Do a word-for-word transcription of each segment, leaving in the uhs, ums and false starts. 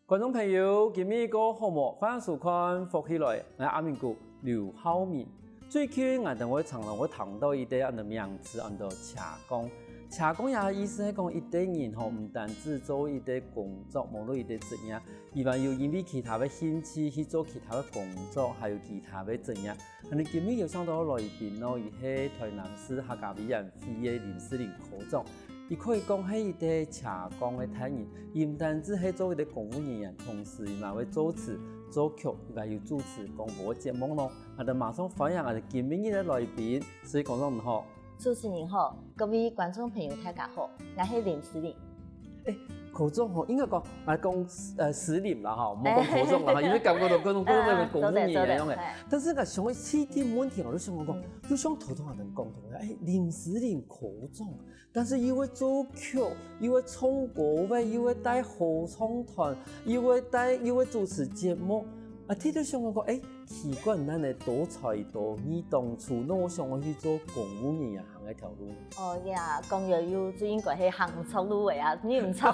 觀眾朋友，今晡日過好無？歡迎收看《福氣來》，𠊎阿明哥劉浩明。最近𠊎兜會常常會聽到一個恁樣名詞，安到斜槓。斜槓个意思係講，一個人吼，毋單止做一個工作，無論一個職業，佢還有因為其他个興趣去做其他个工作，還有其他个職業。 𠊎兜今晡日邀請到个來賓呢，佢係臺南市客家委員會个林士林科長。佢可以講係一個斜槓个達人，佢毋單止係做一個公務人員，同時佢嘛會作詞、作曲，佢還有主持廣播節目囉。𠊎兜馬上歡迎𠊎兜今晡日个來賓，士林科長你好。主持人好，各位觀眾朋友大家好，𠊎係林士林。 欸，科長吼，應該講，來講，呃，士林啦吼，莫講科長啦吼，因為感覺到各種各樣个公務人員樣个。啊，做得，做得，嘿。但是𠊎想个起點問題，𠊎就想講，嗯。就像頭頭𠊎兜講到个，欸，林士林科長，但是又會作曲，又會唱歌仔，又會帶合唱團，又會帶，又會主持節目，啊，天天想講，欸，奇怪，恁樣多才多藝，當初哪會想愛去做公務人員行這條路？ 哦呀，講又有，就應該係行毋著路个啊，你毋著。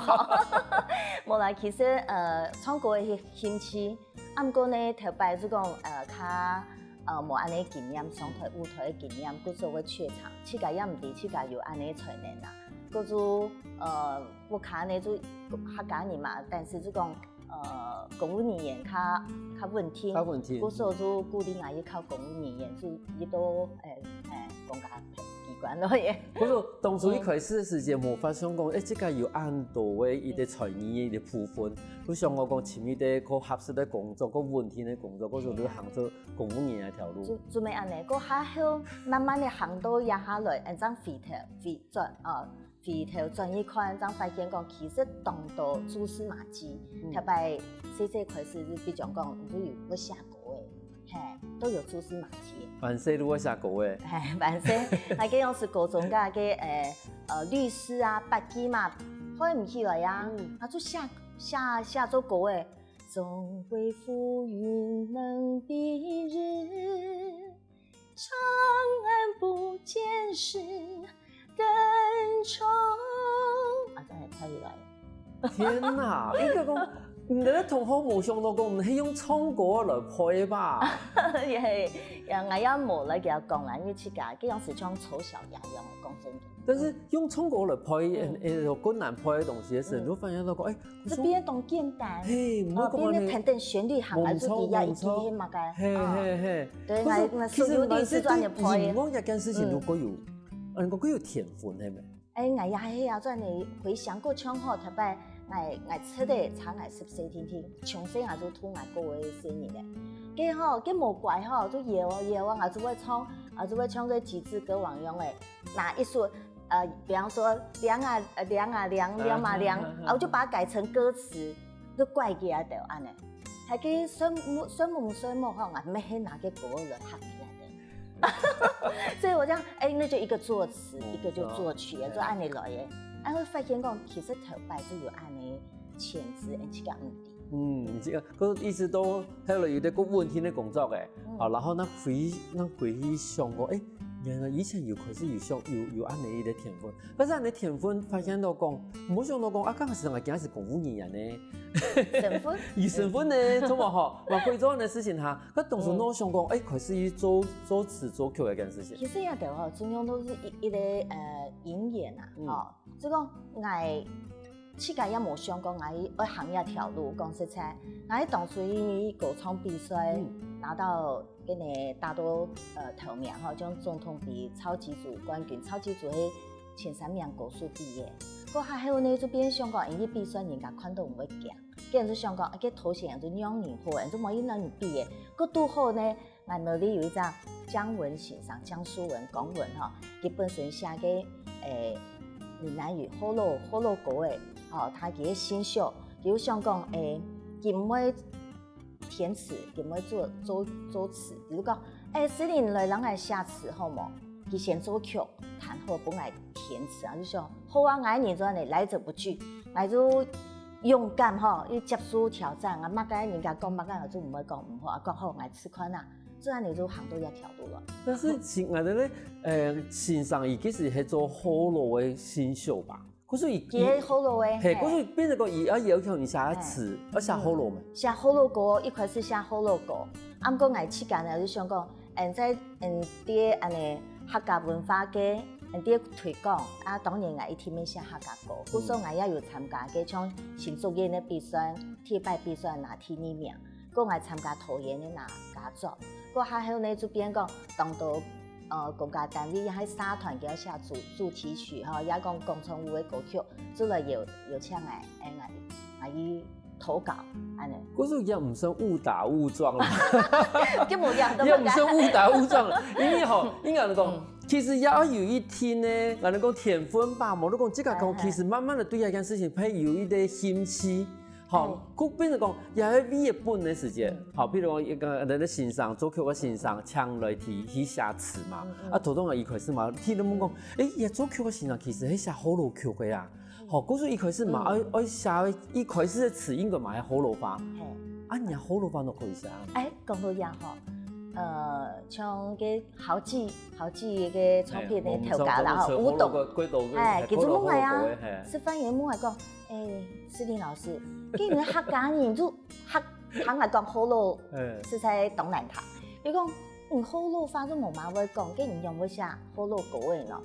無啦，其實，呃，唱歌个興，興趣，啊，毋過呢，頭擺就講，呃，較，呃，無恁樣經驗，上台舞台个經驗，故所會怯場，自家也毋知自家有恁樣个才能啊。故所，呃，屋下呢就客家人嘛，但是就講，呃，公務人員較，較穩定，較穩定。故所就鼓勵𠊎去考公務人員，就去到，欸，欸，公家機關囉耶。不過當初一開始个時節，無發想講，欸，自家有恁多个一個才藝个一個部分，就想講尋一個較合適个工作，較穩定个工作，故所就行做公務員這條路。就，就毋係恁樣，過較後慢慢个行到這下來，嗯，正回頭，回轉，啊，回頭轉去看，正發現講，其實當多蛛絲馬跡，嗯。特別細細開始，就比如講，就有會寫歌个， 嘿，都有蛛絲馬跡。還細就會寫歌仔。嘿，還細，𠊎个樣式高中个，个，欸，呃，律詩啊，八句嘛，背毋起來啊，嗯。啊，就寫，寫，寫做歌仔。總歸浮雲能蔽日，長安不見時， 更愁。啊，真係太厲害了。天哪，應該講，你个同學無想到講，係用唱歌來配吧？也係，也，𠊎也無來摎佢講啦，因為自家，佢樣式像醜小鴨一樣，講真个。但是用唱歌來配，嗯。欸，欸，有困難配个東西个時候，嗯。你會發現到講，欸， 這邊當簡單，嘿，毋好講恁樣。哦，邊个平等旋律行來就知呀，無錯，無錯。一定係麼个，嘿，哦。嘿，嘿。對，可是，𠊎，𠊎其實，所有的是專業配的。音樂這件事情，嗯。如果有，嗯，如果有天分，係無？欸，𠊎也係啊，專業回想過唱好，特別𠊎，𠊎出的差𠊎十歲定定，從細𠊎就聽𠊎哥个聲音个。該吼，該無怪吼，就搖啊搖啊，𠊎就會唱，𠊎就會唱个幾隻歌王用个，哪一首 呃，比方說，涼啊，呃，涼啊涼，涼嘛涼，啊，啊，啊，啊。啊，我就把它改成歌詞，就怪佢兜恁呢。還可以睡目，睡目睡目吼，啊，毋係拿个歌來嚇佢兜。所以我這樣，欸，那就一個作詞，哦，一個就作曲，是啊，就恁呢來个。啊，會發現講，其實頭擺就有恁呢潛質，而且毋知。嗯，這個，可是一直都還有一個穩定个工作欸。嗯。啊，然後呢，回，那回去想講，欸， 原來以前有開始有想，有，有恁呢一個天分，但是恁呢天分發現到講，無想到講，啊，剛開始𠊎今日係公務人員呢。身份？有身份呢，做麼好？嘛可以做恁呢事情哈。該當初哪想講，欸，開始去做，作詞作曲這件事情。其實也對吼，中央都是一，一個，呃，因緣啊，嗯。吼。就講，𠊎 自家也無想講𠊎愛行這條路，講實在，𠊎當初因為歌唱比賽，嗯。拿到，跟你拿到，呃，頭名吼，像總統盃超級組冠軍，超級組係前三名歌手比个。過下後呢，就變想講，因為比賽人家看到毋會驚，跟人就想講，啊，該頭銜人就讓人好，人就無意拿人比个。過拄好呢， 𠊎廟裡有一隻姜文先生，姜書文，姜文吼，佢本身寫个，欸，閩南語學老，學老歌仔，吼，佢个新秀，佢有想講，欸，佢毋會填詞，佢毋會作，作，作詞，佢就講，欸，詩琳來摎𠊎寫詞好無？佢先作曲，彈好分𠊎填詞啊，就想，好啊，𠊎人就恁呢，來者不拒，𠊎就勇敢吼，去接受挑戰啊，麼个人家講麼个，𠊎就毋會講毋好，啊，講好，𠊎試看啊。 自然你就行到這條路了。但是其，𠊎兜个，呃，先生佢其實係做學老个新秀吧？所以佢係學老个，嘿，嘿。故所變成講，佢愛要求你寫詞，愛寫學老嘛。寫學老歌，一開始寫學老歌，啊毋過𠊎自家呢，就想講，嗯，在嗯，在恁呢客家文化个，嗯，在推廣啊，當然𠊎一定愛寫客家歌。故所𠊎也有參加个，像新竹縣个比賽，第一擺比賽拿第二名，過𠊎參加桃園个拿佳作。過下後呢，就變講當多呃公家單位也係社團个寫主主題曲吼，也講廣場舞个歌曲，做了有有請𠊎，哎，𠊎𠊎去投稿，恁呢。可是也毋算誤打誤撞啦。根本也都也毋算誤打誤撞啦，因為吼，應該講，其實也愛有一定个，𠊎講天分吧，無你講這个講，其實慢慢个對這件事情，會有一个興趣。吼，佢變成講，也係為一本个時間，好，譬如講一个人个先生，作曲个先生，請來提去寫詞嘛，啊，頭先啊，一開始嘛，聽人問講，誒，也作曲个先生其實係寫學老曲个啊，吼，故所一開始嘛，愛愛寫一開始个詞應該嘛係學老話，啊，你學老話都可以寫。誒，講到這吼，呃，像个好幾好幾个唱片个頭家啦，吼，吳董，誒，其實問𠊎啊，食飯也問𠊎講。 誒，詩琳老師，既然客家人就客，聽𠊎講學老，實在當難聽。佢講，嗯，學老話都無麼會講，該你仰會寫學老歌仔呢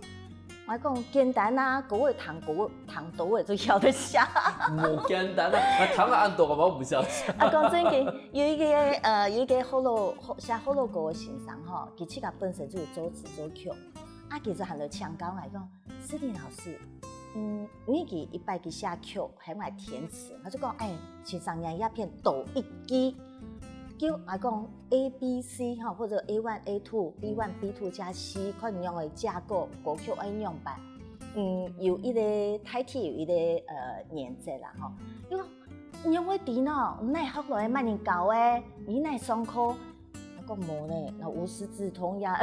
？𠊎講簡單啊，歌仔聽歌聽多仔就曉得寫。無簡單啊，𠊎聽了恁多，𠊎嘛毋曉寫。啊，講正經，有一个呃，有一个學老寫學老歌个先生吼，佢自家本身就有作詞作曲，啊，佢就還來請教𠊎講，詩琳老師， 嗯，因為佢一擺佢寫曲，還愛填詞，𠊎就講，誒，先生，你這片多一句，就𠊎講A B C吼，或者A one、A two、B one、B two加C，看你用个架構，歌曲愛仰般。嗯，有一个大體有一个呃原則啦吼。佢講，你仰會知呢？你哪學來，麼人教个？你哪上課？ 𠊎講無呢，𠊎無師自通呀。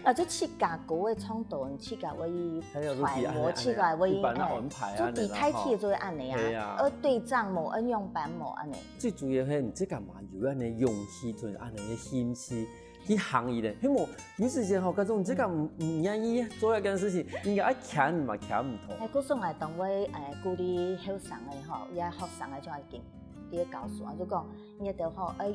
𠊎就自家歌仔唱到，自家會揣摩，自家會，一般个安排啊，就底台鐵就會恁呢啊，愛對仗無，愛仰般無恁呢。最主要係你自家嘛有恁呢勇氣同恁呢个興趣去行佢咧，係無？有時間吼，該種自家毋毋願意做一件事情，應該愛牽嘛牽毋通。誒，故所𠊎當會誒鼓勵後生个吼，也學生个就愛緊，在教書啊，就講，你兜吼，愛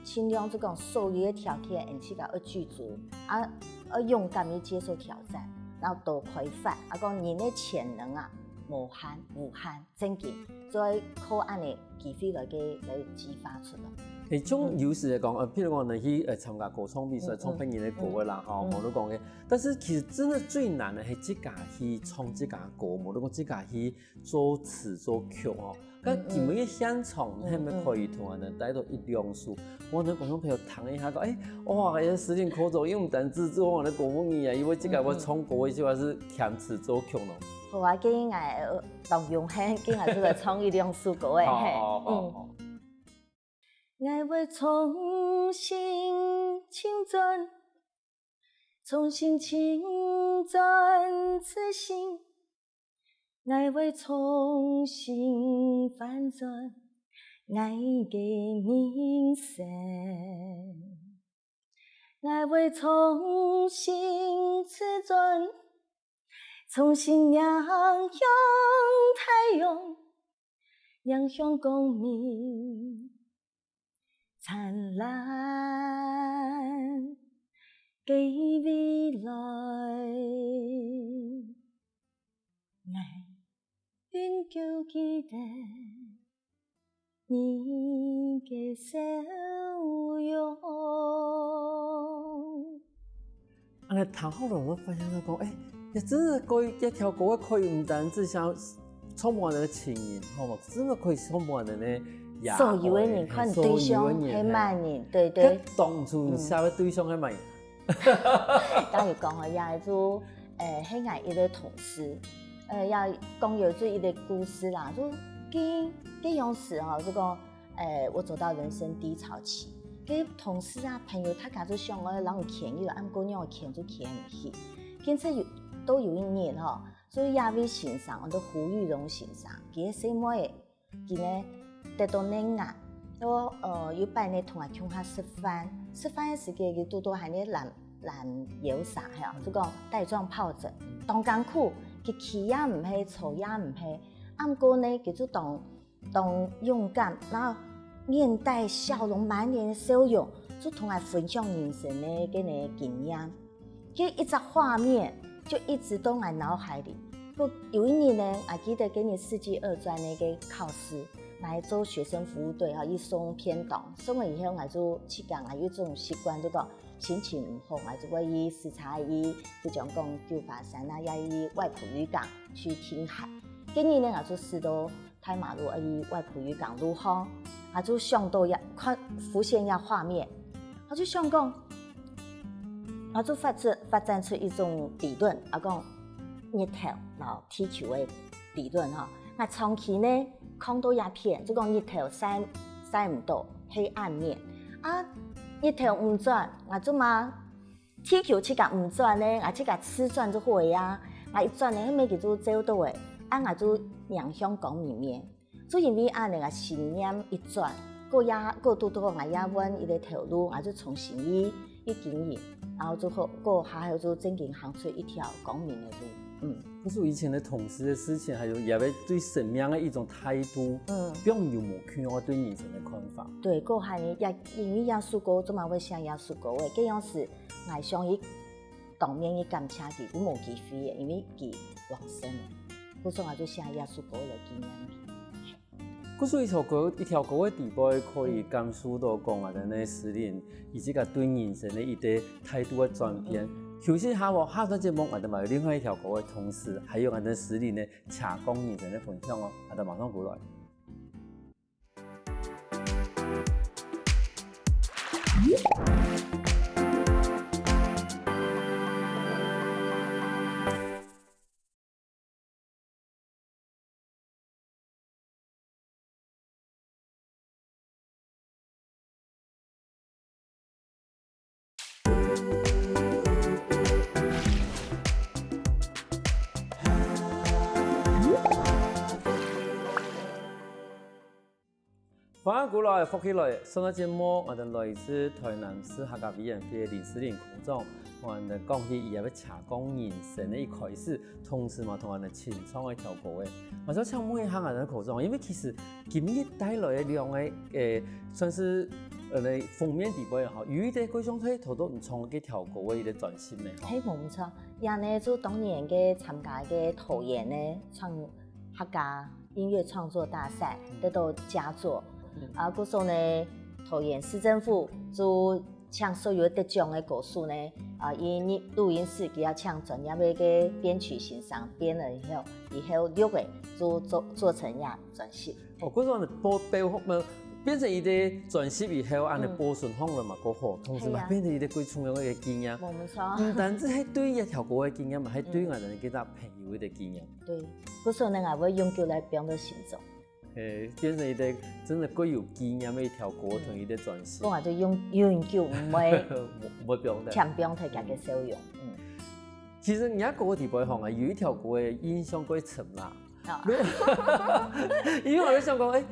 盡量就講所有个條件，𠊎自家愛具足，啊，愛勇敢去接受挑戰，然後多開發，啊，講人个潛能啊，無限、無限，正經，所以靠恁呢機會來个來激發出來。誒，像有時來講，呃，譬如講，你去呃參加歌唱比賽，唱別人个歌个啦，吼，無你講个。但是其實真的最難的係自家去唱自家歌，無你講自家去 作詞作曲哦。該今晡日現場係毋係可以同𠊎等帶到一兩首，𠊎等觀眾朋友聽一下，講，誒，哇，這詩琳可做，又毋單止做𠊎等歌舞迷啊，因為這個𠊎唱歌，這個係填詞作曲咯。好啊，今日𠊎當榮幸，今日出來唱一兩首歌誒，嘿，好，好，好，好。嗯。 恁呢聽好了，𠊎發現到講，誒，這真个可以，這條歌可以毋單止像唱分𠊎等个情人，好無？真个可以唱分𠊎等个所有个人，看對象係麼人，對，對。該當初你寫个對象係麼人？ 假如講吼，也就，誒，係𠊎一個同事，呃，也講有這一個故事啦，就該該樣時吼，就講，誒，我走到人生低潮期，該同事啊、朋友，大家就想愛摎𠊎牽，又毋過仰牽就牽毋起。兼且有到有一日吼，就這位先生，安到胡玉榮先生，佢个細妹 佢呢得到乳癌，就呃有擺呢同𠊎共下食飯，食飯个時節佢堵到還呢懶懶腰儕，係啊，就講帶狀疱疹，當艱苦，佢企也毋係，坐也毋係，啊毋過呢，佢就當當勇敢，然後面帶笑容，滿臉的笑容，就同𠊎分享人生的該个經驗。這一隻畫面就一直在𠊎腦海裡。不過有一日呢，𠊎記得該年四技二專个考試，𠊎做學生服務隊吼，去送便當，送了以後，𠊎就自家，𠊎有一種習慣，就講心情毋好，𠊎就會去駛車去，比將講舊華山啊，也去外埔漁港去停海。該日呢，𠊎就駛到大馬路，愛去外埔漁港路項，𠊎就想到這，看，浮現這畫面，𠊎就想講，𠊎就發出，發展出一種理論，𠊎講日頭摎地球个理論吼。𠊎長期呢，看到這片，就講日頭曬，曬毋到，黑暗面。啊日頭毋轉，𠊎就嘛 地球自家毋轉呢，𠊎自家自轉就好个啊。𠊎一轉呢，該物件就照到个，啊𠊎就迎向光明面。就因為恁呢，𠊎心念一轉，過也，過堵堵𠊎也換一個頭路，𠊎就重新去，去經營，然後就好，過下後就正經行出一條光明个路。嗯。可是以前个同志个事情，還有也會對生命个一種態度，嗯。並有無共樣對人生个看法。對，過後呢，也因為這首歌，做麼會寫這首歌个，該樣時 𠊎想去當面去感謝佢，都無機會个，因為佢往生了。故所𠊎就寫這首歌來紀念佢。故所一條歌，一條歌个底背可以感受到講啊，咱个詩人，佢自家對人生个一個態度个轉變。嗯。休息下哦，下段節目𠊎兜還有另外一條歌个同時，還有𠊎兜詩人个斜槓人生个分享哦，𠊎兜馬上過來。 歡迎過來，福氣來！上個節目，𠊎兜來自臺南市客家委員會个林詩玲科長，同𠊎兜講起佢个斜槓人生个一開始，同時嘛同𠊎兜清唱一條歌仔。𠊎想請問一下𠊎兜科長，因為其實今日帶來个兩個，誒，算是，呃，封面底背吼，有一個過去在頭都毋唱个條歌个一個專輯呢，吼。係，無毋著。這呢，就當年个參加个桃園呢，唱 客家音樂創作大賽，嗯。得到佳作。嗯。啊，故所呢，桃園市政府就請所有得獎个歌手呢，啊，佢入錄音室，佢愛請專業个，个編曲先生編了以後，以後錄个就做，做成這專輯。哦，故所呢，播，播，呃，變成一個專輯以後，恁呢，嗯。保存好了嘛，過好，同時嘛，係啊。變成一個最重要个一個紀念。無毋著。毋單止係對這條歌个紀念嘛，還對，嗯。𠊎兜个 有一個紀念。對，故所呢，𠊎會永久來放到心中。誒，變成一個真个蓋有紀念个一條歌，嗯。同一個專輯。講啊，就永，永久毋會，毋會放忒。添放忒佢个笑容。嗯。其實你个歌个底背吼，啊，有一條歌个印象蓋深啦。啊。因為𠊎在想講，誒，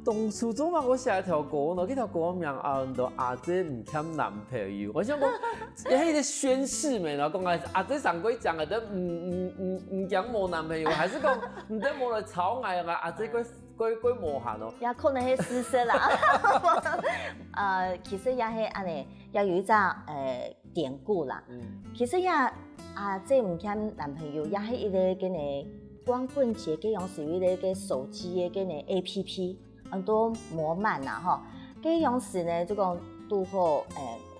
當初做麼个會寫一條歌呢？這條歌名啊，安到阿姊毋欠男朋友。𠊎想講，這係一個宣示咩？然後講啊，阿姊上過講啊，都毋，毋，毋，毋驚無男朋友，還係講毋得無來吵𠊎啊？阿姊蓋，蓋，蓋無閒哦。也可能係事實啦。呃，其實也係恁呢，也有一隻，呃，典故啦。嗯。其實也，阿姊毋欠男朋友，也係一個該呢光棍節，該樣時有一個該手機个該呢A P P。 安到摩曼啊，吼。該樣時呢，就講堵好，誒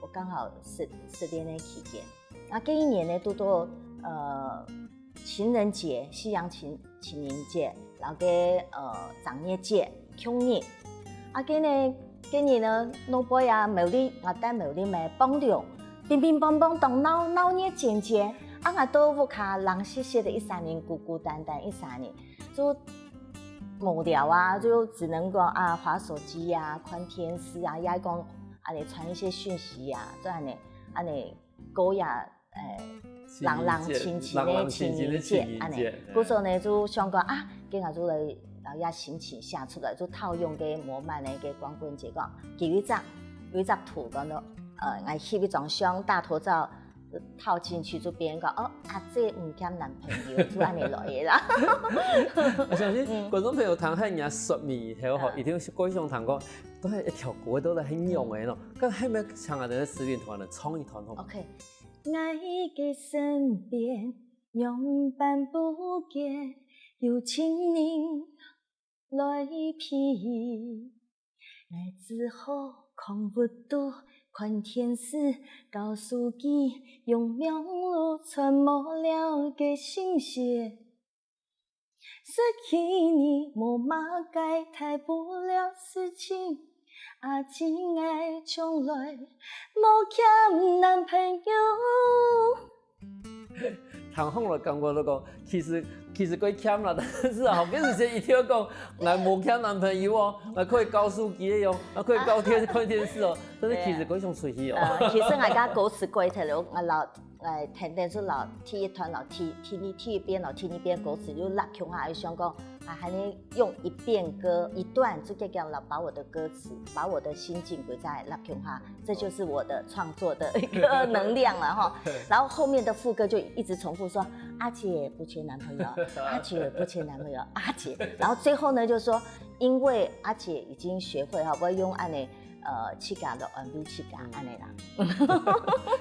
，𠊎剛好失，失戀个期間。啊，該一年呢，堵到，呃，情人節，西洋情，情人節，摎該，呃，正月節，共日。啊，該呢，該日呢，外背啊，苗栗，𠊎戴苗栗个磅量，乒乒乓乓當鬧，鬧熱煎煎。啊，𠊎到屋下冷雪雪个一儕人，孤孤單單一儕人。 就無聊啊，就只能講啊，滑手機啊，看電視啊，也講啊，來傳一些訊息啊，就恁呢，恁呢過也，呃，冷冷清清个情人節，冷冷清清个情人節，恁呢。哎。故所呢，就想講啊，今下就來，啊，這心情寫出來，就套用个摩曼个个光棍節講，佢有一張，有一張圖講到，呃，𠊎翕一張相，大頭照，套进去就别人讲，哦，阿姊毋欠男朋友，就恁樣來个啦。我相信观众朋友听下人家说明以后吼，嗯一定會想聽講，到底一條歌到底係仰个咯？該係毋係請阿姊个詩韻團來唱一段好無？ OK，愛个身邊，仰般不見，有情人來陪。愛只好囥屋肚看電視，搞手機，用網路傳無聊个信息。失去你無麼个大不了事情，阿姊愛從來無欠男朋友。聽好來感覺到講，其實其實佢欠啦，但是啊，後面時間一定要講，𠊎無欠男朋友哦，𠊎可以搞手機个哦，𠊎可以搞電看電視哦，但是其實佢想出去哦。呃，其實𠊎个歌詞改忒了，𠊎老，呃，天天就老第一段老第第一第一遍老第二遍歌詞就拉共下，想講啊，還能用一遍歌一段就結結了，把我的歌詞，把我的心境歸在拉共下，这就是我的创作的一个能量了哈。然后后面的副歌就一直重复说，阿姐不缺男朋友，阿姐不缺男朋友，阿姐。然后最后呢，就说，因为阿姐已经学会哈，會用恁樣，呃，自家來安慰自家，恁樣啦。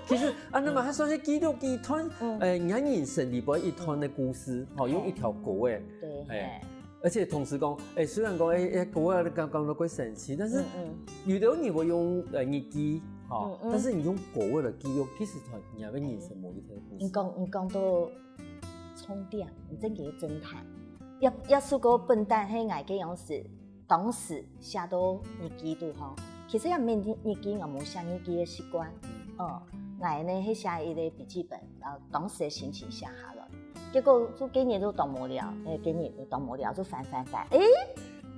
其實啊，那麼還算是記錄一段，嗯呃，人人生裡背一段的故事，吼，用一條歌誒，对，哎嘿，而且同時講，哎，雖然講，哎，哎，歌啊，講講到過神奇，但是嗯有的人會用呃日記，吼嗯，嗯但是你用歌來記錄，其實它你還會人生某一天的故事。你讲你讲到重点，你真个偵探。耶耶穌个笨蛋，嘿，𠊎个样子，当时写到日记肚吼，其实也毋免日记，我无写日记的习惯。哦，𠊎呢，迄写一个笔记本，然后当时的心情写下来。结果就今年就当无聊，哎，今年就当无聊，就翻翻翻，哎，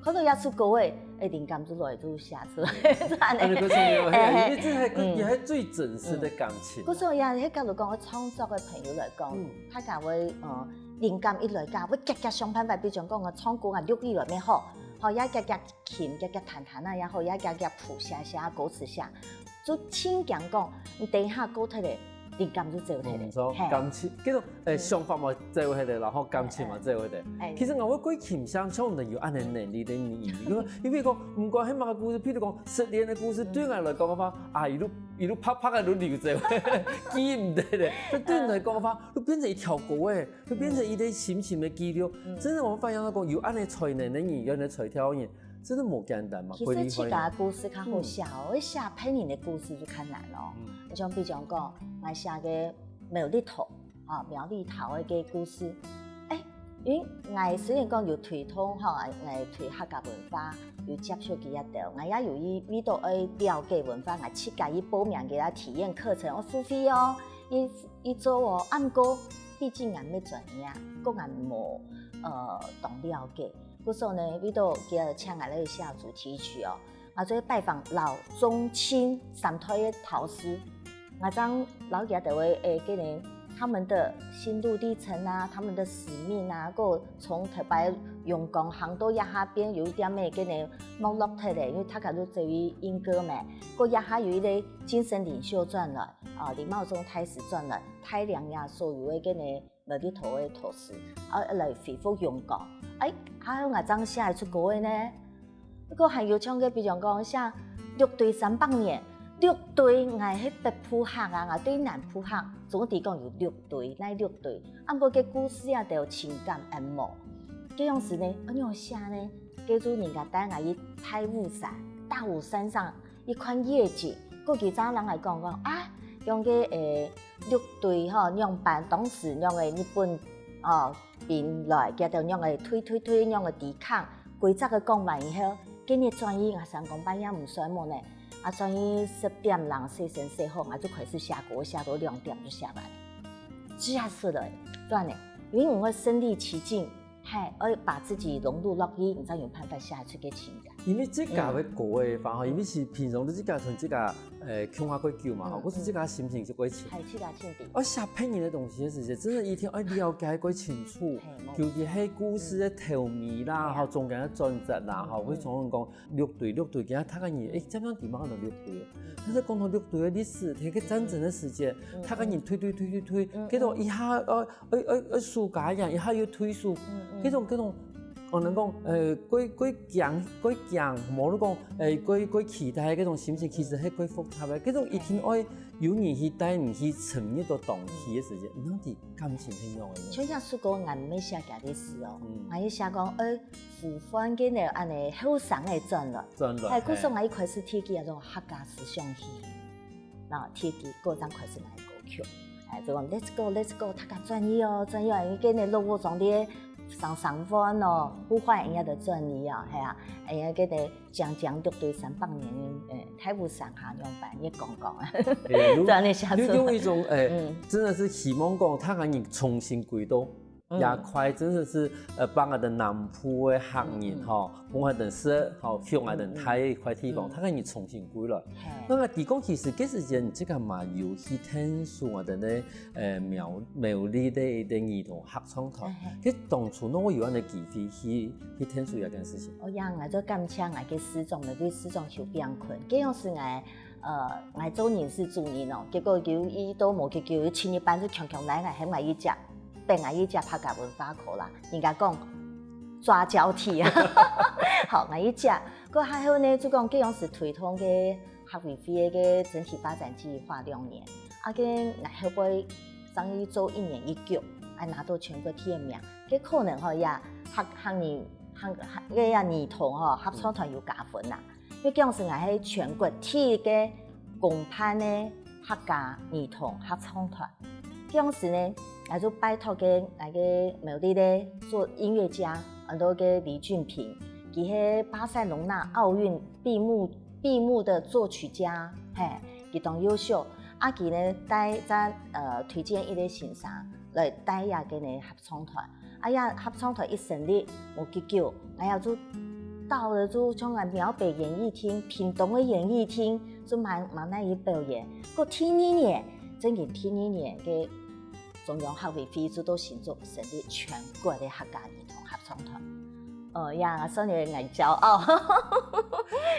看到耶稣个，哎，灵感就来，就写出来，就安尼。啊，你个重要，哎嘿，因為這還也還最真實的感情。故所以啊，迄假如講創作个朋友來講，嗯他敢會呃灵感一來，敢會遽遽想辦法，比如講我唱歌啊錄起來咩好，吼，也遽遽琴，遽遽彈彈啊也好，也遽遽譜寫寫歌詞寫，就盡驚講，你等一下過忒咧，靈感就走忒咧嗯，，說嘿，感情，叫做誒想法嘛走忒咧，然後感情嘛走忒咧。哎其實我會歸傾向像人有恁樣能力的人，因為因為講，毋管係麼个故事，譬如講失戀的故事，對我來講个話，啊，一路一路啪啪个都流走，記毋得咧。但對你來講个話，都變成一條歌誒，都變成一個心情的記錄。真的，我發現到講有恁樣才能的人，有恁樣才調的人，真的無簡單嘛，其會厲害呢。实自家的故事較好寫哦，要寫別人的故事就較難咯。嗯像比如講，𠊎寫个苗栗桃啊，苗栗桃的个故事，誒，因為𠊎雖然講有推動吼，𠊎推客家文化，有接觸佢一兜，𠊎也有意為到愛了解文化，𠊎自家去報名佢个體驗課程，愛付費哦，一一周哦，啊毋過畢竟𠊎毋係專業，个𠊎無呃當了解。 故所呢，為到佢請𠊎來寫主題曲哦，𠊎就拜訪老中青三代个陶師，𠊎正摎佢兜个誒，个人他們的心路歷程啊，他們的使命啊，个從頭擺用功行到這下變有一點仔个人沒落忒咧，因為大家都走於閔哥嘛，个這下有一個精神領袖轉來，啊，李茂宗大師轉來，帶領這所有个个人 苗栗桃个陶師，啊，來恢復陽光。誒，還有𠊎正寫會出歌个呢。不過還有像个，比如講寫六堆三百年，六堆𠊎係北部客啊，𠊎對南部客，總共講有六堆，哪六堆？啊，毋過个故事啊，都有情感恁無。个樣式呢，恁樣寫呢，叫做人家帶𠊎去大武山，大武山上 一款夜景，過幾隻人來講講啊，用个誒六堆吼，仰般當時仰个日本哦兵來，佢兜仰个推推推，仰个抵抗，規則个講完以後，今日轉去𠊎三更半夜毋睡目呢，啊轉去十點零洗身洗好，𠊎就開始寫歌，寫到兩點就寫完，寫出來，對呢，因為我身歷其境，嘿，愛把自己融入落去，你才有辦法寫出个情感。因為自家个歌个話吼，因為是平常都自家同自家呃共下過久嘛吼，故所自家心情就過清。係自家清楚。而寫別人个東西个時節，真个一定愛了解過清楚，尤其係故事个頭尾啦吼，中間个轉折啦吼，會常常講六堆六堆，今下大家人誒，點樣地方可能六堆？但是講到六堆个歷史，佢个戰爭个時節，大家人推推推推推，結果一下呃呃呃呃輸家樣，一下又推輸，這種這種。 可能講，呃，過過驚過驚，無論講，誒，過過期待个該種心情，其實係過複雜个。該種一定愛有人去帶你去沉入到當中个時節，你到底感情係仰般个？像這首歌，𠊎毋係寫佢个歷史哦，𠊎係寫講，誒，呼喚个呢，恁呢後生个轉來，轉來，係，故所𠊎一開始提起來種客家思想起。 然後天地各人開始來歌曲，哎，就講 Let's go, Let's go，大家轉去哦，轉去哦，因為該个落雨中咧上上班哦，呼喚人家的轉去哦，係啊，人家該个講講六堆三百年，呃，大武山下樣般，也講講啊，哎，這樣的下就用一種，種哎，真的是希望講，大家人重新歸到也快，真的是呃，幫𠊎等南部个客人吼，幫𠊎等食吼，向𠊎等大个一塊地方，大家人重新歸來。 那麼提講，其實該時間這个嘛有去聽書啊，等等，呃，苗苗栗个一个兒童合唱團，佢當初哪會有恁个機會去去聽書這件事情？我樣啊，就感謝𠊎个師長，𠊎个師長邱炳坤，佢樣是𠊎，呃，𠊎做人事主任哦，結果有一到無結果，有前一班就強強來𠊎喊𠊎一隻，逼𠊎一隻拍甲文化課啦，人家講抓交替啊，好，𠊎一隻，過還好呢，就講佢樣是推動个 客委會个整體發展計劃兩年，啊，該𠊎後背正去做一年一局，啊，拿到全國第一名。該可能吼呀，客客語客客个呀兒童吼合唱團有加分啦。因為當時𠊎係全國第一个公辦个客家兒童合唱團。當時呢，𠊎就拜託个𠊎个苗栗个做音樂家，安到个李俊平，佢係巴塞隆納奧運閉幕閉幕的作曲家，嘿，佢當優秀。啊，佢呢帶咱呃推薦一个先生來帶這个呢合唱團。啊，這合唱團一成立無幾久，𠊎也就到了就像𠊎苗北演藝廳、屏東个演藝廳，就滿滿那一表演。過第二年，正經第二年个中央客委會就到新竹成立全國个客家兒童合唱團。 哦呀，所以𠊎驕傲。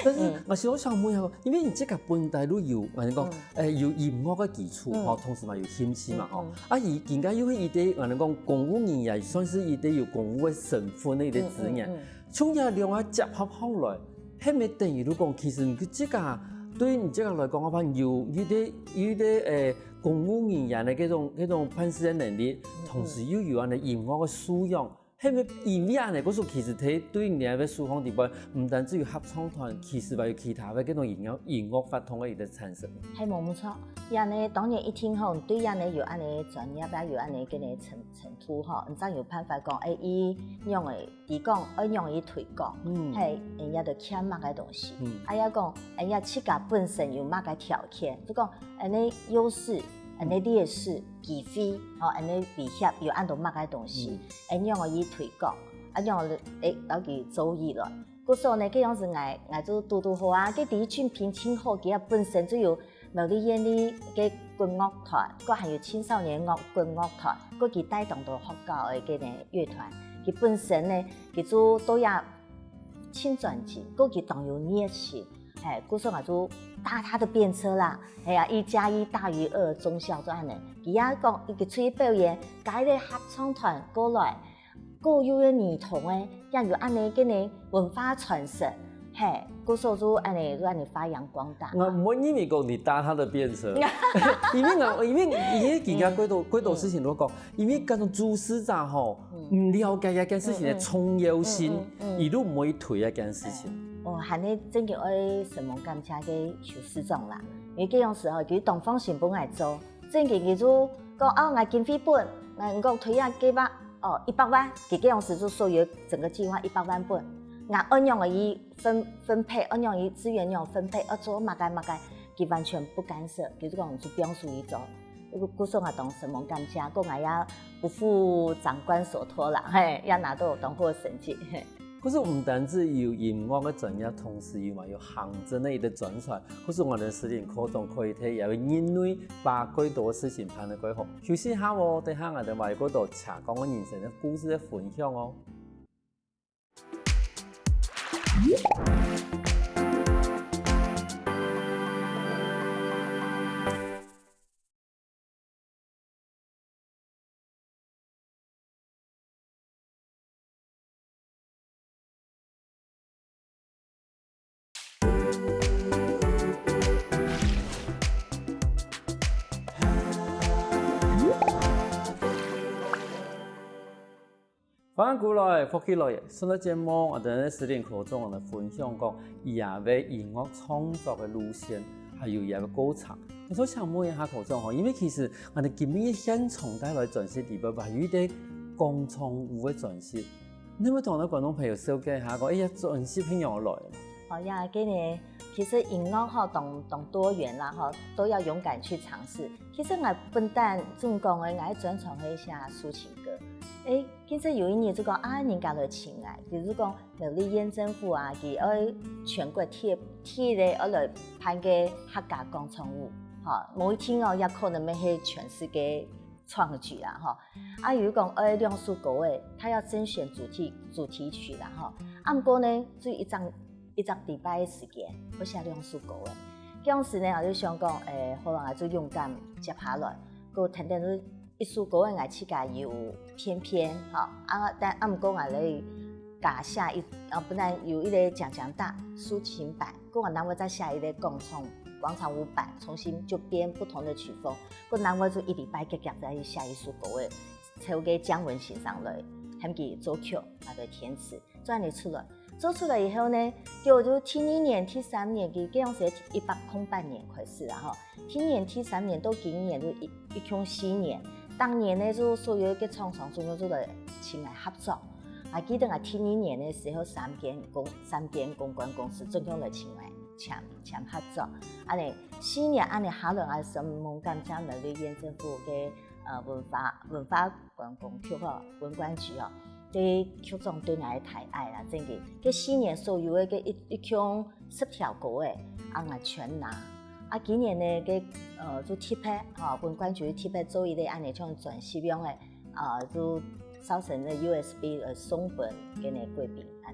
但是，我想想問一下，因為你這个本來就有，我講，誒，有音樂个基礎吼，同時嘛有興趣嘛吼。啊，佢更加又係一个，我講公務人員，算是一个有公務个身份个一个職業。從這兩个結合好來，係毋係等於就講，其實你這个對你這个來講个話，有一个有一个誒公務人員个這種這種辦事个能力，同時又有恁个音樂个素養。 係毋係因為恁呢，故所其實在對你个書房裡背，毋單止有合唱團，其實還有其他个這種音樂音樂活動个一个產生。係無毋錯，這呢當然一定吼，對這呢有恁呢專業啊，有恁呢个呢程程度吼，你正有辦法講，誒，佢仰會提供，愛仰會推廣，嗯，係，人家就欠麼个東西，嗯，啊，也講，人家自家本身有麼个條件，就講，恁呢優勢，恁呢劣勢，機會，吼，恁呢威脅有恁多麼个東西。 恁樣个去推廣，恁樣个誒，摎佢做起來。故所呢，該樣時𠊎𠊎就堵堵好啊，該李俊平真好，佢本身就有苗栗縣立个管樂團，過還有青少年樂管樂團，過佢帶動到學校个个呢樂團。佢本身呢，佢就都也盡專精，過佢當有熱情。 嘿，故所𠊎就搭他的便車啦，係啊，一加一大於二，中校就恁呢。佢也講，佢出去表演，該个合唱團過來，過有个兒童誒，也有恁呢个呢文化傳承，嘿，故所就恁呢就恁呢發揚光大。我毋會認為講你搭他的便車，因為我因為因為人家過多過多事情都講，因為該種主事者吼，毋了解這件事情个重要性，佢都毋會推這件事情。 哦，還係正經愛承蒙感謝个邱市長啦，因為該樣時候佢當放心分𠊎做，正經佢就講哦，𠊎經費分，𠊎講推啊計劃哦一百萬，佢該樣時就所有整個計劃一百萬分，𠊎恁樣个去分分配，恁樣个資源樣分配，愛做麼个麼个，佢完全不干涉，佢就講就放手去做。故所𠊎當承蒙感謝，講𠊎也不負長官所託啦，嘿，也拿到當好个成績，嘿。故所毋單止有音樂个專業，同時又嘛有行政个一個專才，故所𠊎等士林科長可以在這個任內把蓋多个事情辦得蓋好。休息下哦，等下𠊎等還有蓋多斜槓个人生个故事个分享哦。 歡迎歸來，福氣來了！上个節目，𠊎等个士林科長來分享講，佢个音樂創作个路線，還有佢个過程。𠊎想請問一下科長吼，因為其實𠊎等今晡日現場帶來專輯裡背，還有一個廣場舞个專輯，你有無同𠊎等觀眾朋友紹介一下講，哎呀，專輯係仰來个？哦呀，今日其實音樂吼，當，當多元啦吼，都要勇敢去嘗試。其實𠊎本旦總講个，𠊎專長係寫抒情歌。誒， 其實有一日就講啊，人家來尋𠊎，就是講苗栗縣政府啊，佢愛全國第，第一个愛來辦个客家廣場舞，吼，無一定哦，也可能乜係全世界創舉啦，吼。啊，有講愛兩首歌仔，他要甄選主題，主題曲啦，吼。啊，毋過呢，就一張，一隻禮拜个時間，愛寫兩首歌仔。當時呢，𠊎就想講，誒，好啦，𠊎就勇敢接下來，過天天就 一首歌仔𠊎自家有編編，吼，啊，但，啊，毋過𠊎來加寫一，啊，本來有一個講講打抒情版，過𠊎另外再寫一個廣場，廣場舞版，重新就編不同的曲風，過另外就一禮拜遽遽再寫一首歌仔，請該姜文先生來，喊佢作曲，啊，來填詞。 做恁樣出來。做出來以後呢，就，就第二年、第三年，佢該樣時一百空八年開始啦吼。第二年、第三年到今年就一，一共四年。當年呢，就所有个廠商總共就來尋𠊎合作。啊，記得𠊎第二年个時候，三間公，三間公關公司總共來尋𠊎簽，簽合作。恁樣四年恁樣下來，𠊎深深感謝苗栗縣政府个，呃，文化，文化 觀光局吼，文管局吼，這局長對𠊎个大愛啦，真个。該四年所有个該一，一共十條歌仔，啊，𠊎全拿。啊，今年呢，該，呃，就特別吼，文管局特別做一個恁樣像專輯樣个，呃，就燒成个U S B，呃，送分該个貴賓恁樣。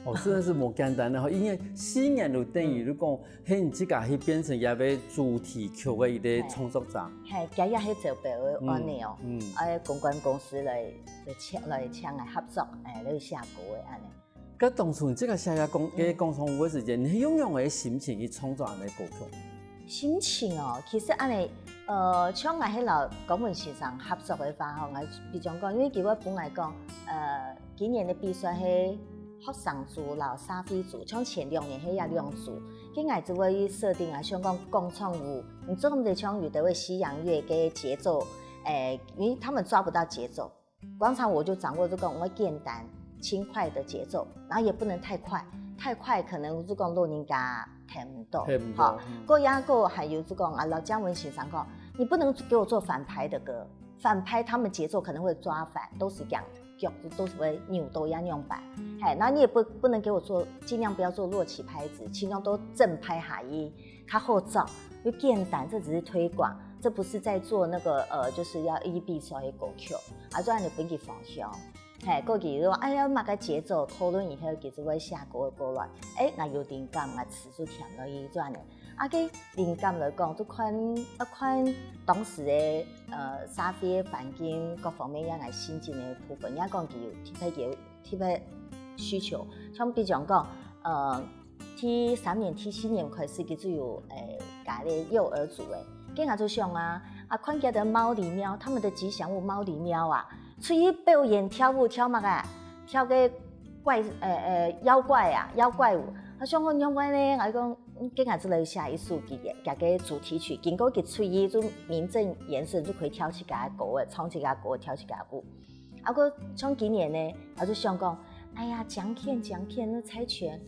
哦，真的是無簡單个吼，因為四年就等於就講， 係你自家去變成這個主題曲个一個創作者。係，佢也係招標个案例哦。嗯，嗯。哎，公關公司來，來請，來請𠊎合作，哎，來寫歌个恁樣。該當初你自家寫个廣，嗯。該廣場舞个時間，你係用仰般个心情去創作恁樣个歌曲？心情哦，其實恁樣，呃，像𠊎係摎江文先生合作个話吼，𠊎比如講，因為佢會分𠊎講，呃， 今年个比賽係學生組摎社會組，像前兩年係這兩組，該𠊎就會設定啊，像講廣場舞，你做毋得像有的會西洋樂个節奏，誒，因為他們抓不到節奏。廣場舞就掌握這種我簡單輕快的節奏，然後也不能太快，太快可能就講老人家聽毋到，聽毋到，吼，嗯。過也過還有就講啊，摎姜文先生講，你不能給我做反拍的歌，反拍他們節奏可能會抓反，都是這樣。 腳都，都是會扭到恁樣擺。嘿，那你也不，不能給我做，盡量不要做落棋拍子，盡量都正拍下去，較好做。又簡單，這只是推廣，這不是在做那個，呃，就是要一比賽的歌曲，啊，做恁樣分佢方向。嘿，過去就說，哎呀，麼个節奏，討論以後，佢就會寫歌過來。誒，那有靈感，啊，詞就填落去，做恁樣。 啊，該靈感來講，就看，要看當時个，呃，社會个環境各方面，也愛心情个部分，也講佢有特別有，特別需求。像比如講，呃，第三年、第四年開始，佢就有，誒，加个幼兒組个。該𠊎就想啊，啊，看佢个貓狸貓，他們的吉祥物貓狸貓啊，出去表演跳舞，跳麼个？跳个怪，呃，呃，妖怪啊，妖怪舞。𠊎想講仰般呢？𠊎講， 嗯，該𠊎就來寫一首佢个，佢个主題曲，經過佢隨意就名正言順就可以跳自家个歌仔，唱自家歌仔，跳自家舞。啊，過像今年呢，𠊎就想講，哎呀，獎券，獎券，那猜拳，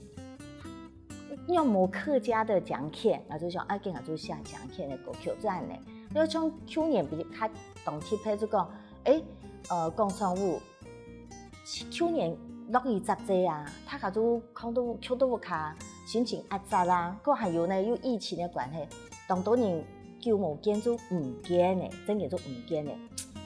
又無客家的獎券，𠊎就想，啊，該𠊎就寫獎券个歌曲，這樣呢。又像舊年比較當特別就講，誒，呃，廣場舞，舊年落雨遮遮啊，大家都囥到，囥到屋下，心情壓榨啊，過還有呢，有疫情个關係，當多人久無見就毋見了，真个就毋見了。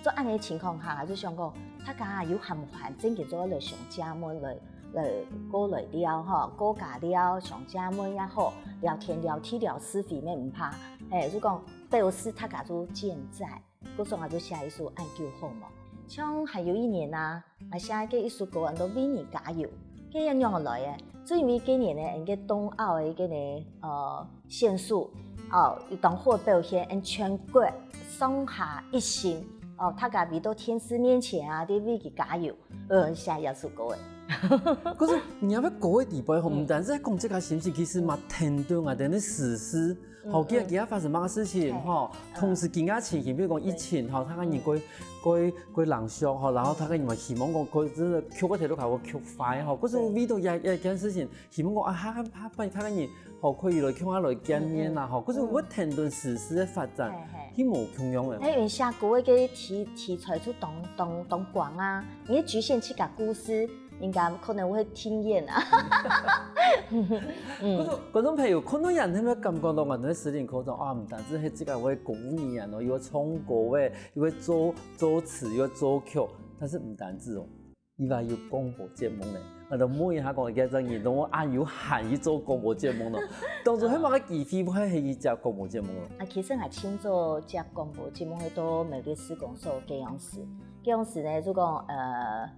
在恁樣个情況下，就想講，大家有閒無閒，真个做來相借問來，來過來尞吼，過家尞，相借問也好，聊天聊天聊是非乜毋怕，嘿，就講表示大家都健在。 故所𠊎就寫一首《愛就好》嘛。像還有一年啊，𠊎寫个一首歌安到《為你加油》，該樣仰仔來个？就因為該年呢，𠊎个冬奧个該个呃選手，哦，有當好个表現，𠊎全國上下一心，哦，大家圍到電視面前啊，在為佢加油，呃，寫這首歌个。可是你要不要歌个底背吼，毋單淨講這个心情，其實嘛，聽到啊，等於史詩。 吼，今日今日發生麼个事情吼，同時今日情形，比如講疫情吼，大家人過過過冷縮吼，然後大家人嘛希望講過真个曲个程度較會曲快吼，可是為到這這件事情，希望講啊，下下下擺大家人吼可以來共下來見面啦吼，可是𠊎聽到時事个發展，係無共樣个。因為寫歌个題題材就當當當廣啊，你局限自家故事， 人家可能會聽厭啊。觀眾觀眾朋友，可能有人會感覺到𠊎等个詩林科長啊，毋單淨係自家會鼓勵人哦，又會唱歌誒，又會作作詞，又會作曲，但是毋單淨哦，佢還有廣播節目呢。𠊎等問一下講，一個人都恁有閒去做廣播節目咯，當初係麼个機會會係去接廣播節目咯？啊，其實𠊎盡早接廣播節目，係到美麗施工所該央時，該央時呢，就講呃。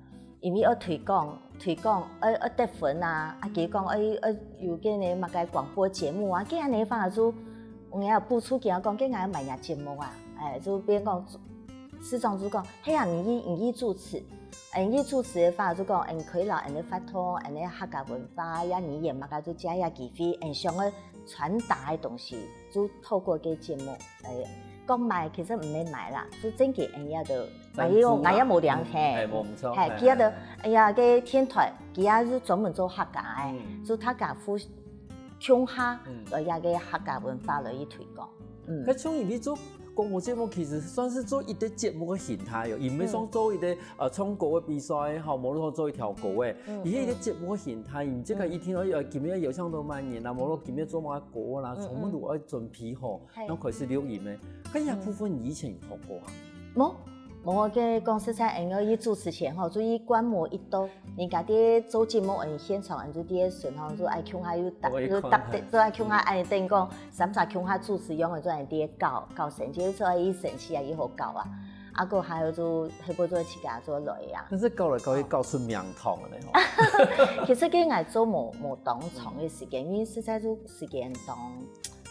因為愛推廣，推廣愛愛得分啊，啊佢講愛愛有个呢麼个廣播節目啊，佢恁呢話就，𠊎也補助佢講，佢愛買若節目啊，哎，就變講，市長就講，係啊，你你你主持，哎，你主持个話就講，嗯，可以啦，恁呢發通，恁呢客家文化呀，語言麼个就借這機會，嗯，想愛傳達个東西，就透過个節目，哎，講賣其實毋係賣啦，就真个恁樣个。 𠊎也有，𠊎也無量嘿，係無毋著，係，佢啊就，哎呀，个電台，佢啊就專門做客家个，就大家互共下，來這个客家文化來去推廣。嗯，該像你做廣播節目，其實算係做一個節目个形態哦，佢毋係算做一個呃唱歌个比賽吼，無論講做一條歌誒，佢係一個節目个形態，你這個一定愛呃今日邀請到麼人啊，無論今日做麼个歌啦，全部都愛準備好，然後開始錄音誒。該這部分你以前有學過啊？ 無，無，該講實在，𠊎愛去主持前吼，就去觀摩一到，人家在做節目，𠊎現場，𠊎就在該脣吼，就愛共下又搭又搭，就愛共下愛等講，三儕共下主持樣，就愛在該搞搞神奇，就愛一神奇啊，又好搞啊。啊，過還有就後背就自家做來啊。但是搞來搞去搞出名堂了吼。其實該𠊎做無無當長个時間，因為實在就時間當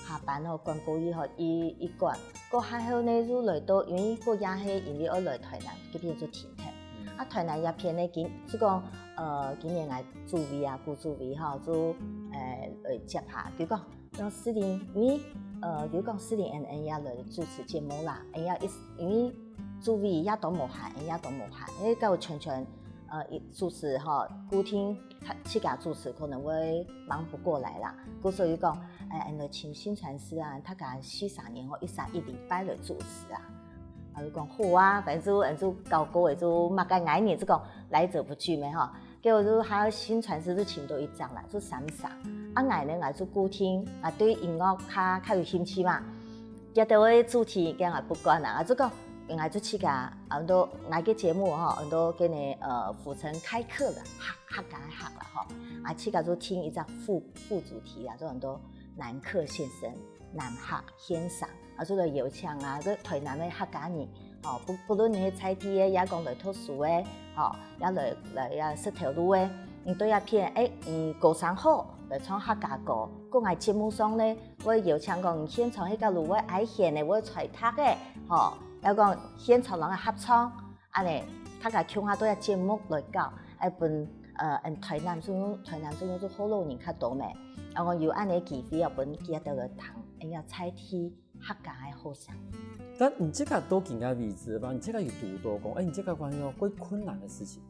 下班吼，趕過去吼，一一趕。 過還好呢，就來到，因為過也係因為愛來台南，該片就停忒。啊，台南這片呢，今就講，呃，今年𠊎主委啊，古主委吼，就呃來接下，佢講，講詩林，因為呃，佢講詩林恁恁也來主持節目啦，恁也一因為主委也當無閒，恁也當無閒，因為搞全全呃主持吼，固定自家主持可能會忙不過來啦，故所以講。 哎，恁呢請薪傳師啊，大家四儕人吼，一儕一禮拜來主持啊。啊，就講好啊，反正就恁就搞過个，就麼个𠊎人就講來者不拒咩吼。結果就還有薪傳師就請到一隻啦，就三儕。啊，𠊎呢，𠊎就固定啊，對音樂較較有興趣嘛。這兜个主題，該𠊎不管啊，啊，就講，𠊎就自家，啊，都𠊎个節目吼，都跟你呃，府城開課的，客客家客啦吼，啊，自家就定一隻副副主題啊，就很多 南客現身，南客現身，啊，就來邀請啊，這台南个客家人，吼，不不論你係在地个，也講來讀書个，吼，也來來也食頭路个，你對這片，哎，你歌聲好，來唱客家歌，過𠊎節目上呢，會邀請講你現場係假如會愛現个，會在讀个，吼，也講現場人个合唱， 恁呢，大家共下對這節目來搞，愛分呃，𠊎台南省，台南省就學老人較多咩，然後有恁呢機會啊，分佢兜來聽，恁樣在地客家个好聲。但你這個到今个為止吧，你這個有堵到講，哎，你這個關係哦，最困難个事情。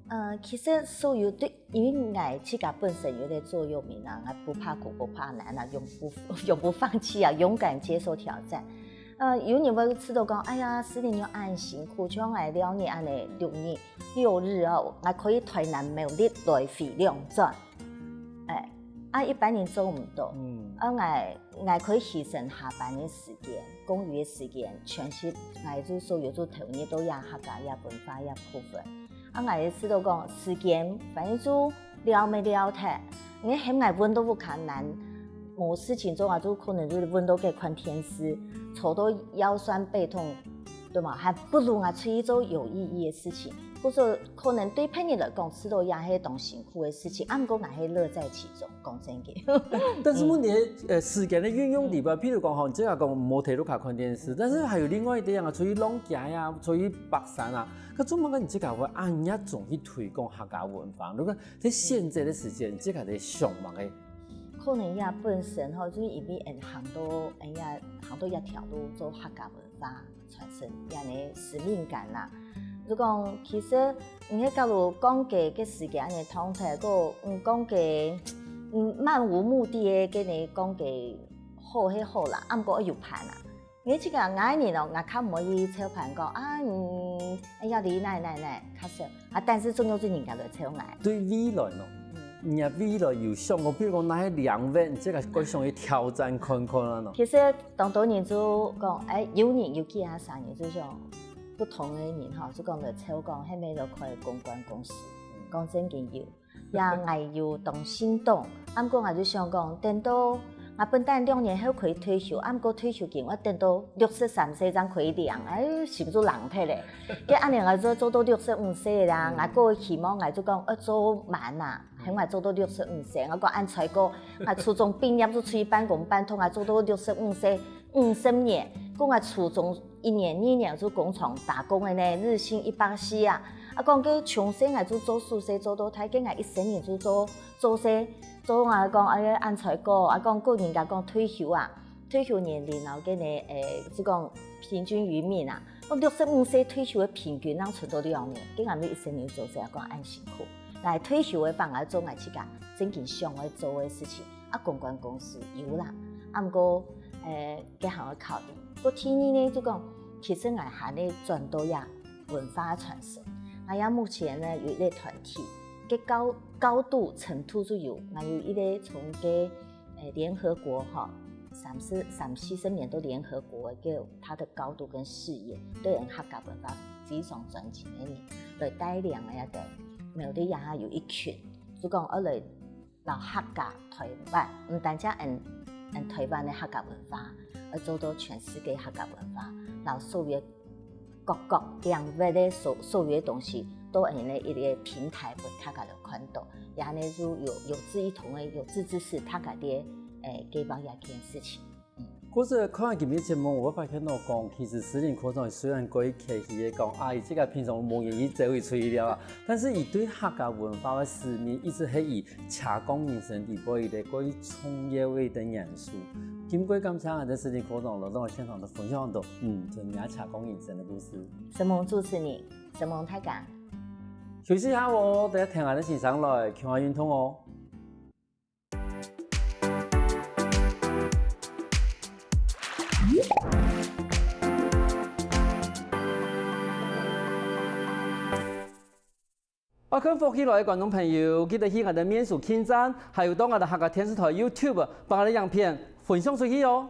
呃，其實所有對，因為𠊎自家本身有點座右銘啊，𠊎不怕苦不怕難啊，永不永不放棄啊，勇敢接受挑戰。呃，有人會知道講，哎呀，詩玲你恁辛苦，像𠊎尞日恁呢，六日、六日哦，𠊎可以台南苗栗來回兩轉。哎，啊，一般人做毋到。嗯。啊，𠊎，𠊎可以犧牲下班个時間、公餘个時間，全係𠊎就所有就投入到這客家、這文化、這部分。啊，𠊎个知道講，時間反正就尞乜尞忒，你喊𠊎搵到屋下難，無事情做啊，就可能就搵到該看電視，坐到腰痠背痛，對嗎？還不如啊出去做有意義个事情，或者可能對別人來講，知道也係當辛苦个事情，啊，毋過𠊎係樂在其中，講真个。但是問題，呃，時間个運用裡背，譬如講吼，你自家講無在屋下看電視，但是還有另外一點啊，出去浪街啊，出去爬山啊，該做麼个你自家會恁樣中意推廣客家文化？如果在現在个時間，你自家在想麼个？可能也本身吼，就因為𠊎行到，𠊎也行到一條路做客家文化傳承，恁樣个使命感啦。就講，其實你係假如講个个時間呢，通常个，嗯，講个，嗯，漫無目的个，跟你講个好係好啦，啊，毋過愛有伴啊。因為這個𠊎人哦，𠊎較毋會去操伴講啊，嗯，哎呀，你哪哪哪，較少啊。但是重要是人家來操𠊎。對未來呢，嗯。你个未來有想過，比如講哪个領域，你自家會想去挑戰看看啊呢？其實當多人就講，哎，有人有幾下三人就想，不同个人吼，就講來操講，係毋係來開公關公司？講真个有。 也𠊎有當心動，啊，毋過𠊎就想講，等到𠊎本旦兩年後可以退休，啊，毋過退休金𠊎等到六十三歲正可以領，哎，心就冷忒咧。該恁樣𠊎就做到六十五歲啦，𠊎个希望𠊎就講愛做滿啊，喊𠊎做到六十五歲，𠊎講恁衰過，𠊎初中畢業就出去半工半讀，𠊎做到六十五歲， 五十年，講𠊎初中一年、二年就工廠打工个呢，日薪一百四啊。啊，講該從細𠊎就做事細，做到大，該𠊎一生人就做，做事，做啊講，哎呀，恁衰過，啊，講過人家講退休啊，退休年齡哦，該呢，誒，就講平均餘命啊，講六十五歲退休个平均，正賰到兩年，該𠊎兜一生人做事啊，講恁辛苦。來退休个反而做𠊎自家正經想愛做个事情。 啊，公關公司有啦，啊，毋過，誒，該還愛考慮。過第二呢，就講，其實𠊎還咧轉到這文化傳承。𠊎也目前呢有一個團體，該高，高度程度就有，𠊎有一個從該，誒，聯合國吼，三四，三四十年到聯合國个，它的高度跟視野，對人客家文化非常專精个人，來帶領个一個，苗栗也有一群，就講，呃，來 摎客家、台灣，毋單淨𠊎，𠊎台灣个客家文化，愛做到全世界客家文化，摎所有各國領域个所，所有个東西，都恁樣一個平台分大家來看到，也恁樣就有，有志一同个，有志之士，大家个，誒，計劃這件事情。 故所看今日節目，𠊎發現到講，其實詩玲科長雖然過客氣个講，啊，佢自家平常無願意走位出去尞啊，但是佢對客家文化个使命一直係佢斜槓人生裡背一個過重要个一個元素。今過感謝𠊎等詩玲科長來到現場个分享到，嗯，就你斜槓人生个故事。承蒙主持人，承蒙大家。休息下哦，等下聽𠊎等先生來，共下運動哦。 愛看福氣來个觀眾朋友，記得去𠊎兜面書網站，還有到𠊎兜客家電視台YouTube，摎𠊎兜影片分享出去哦。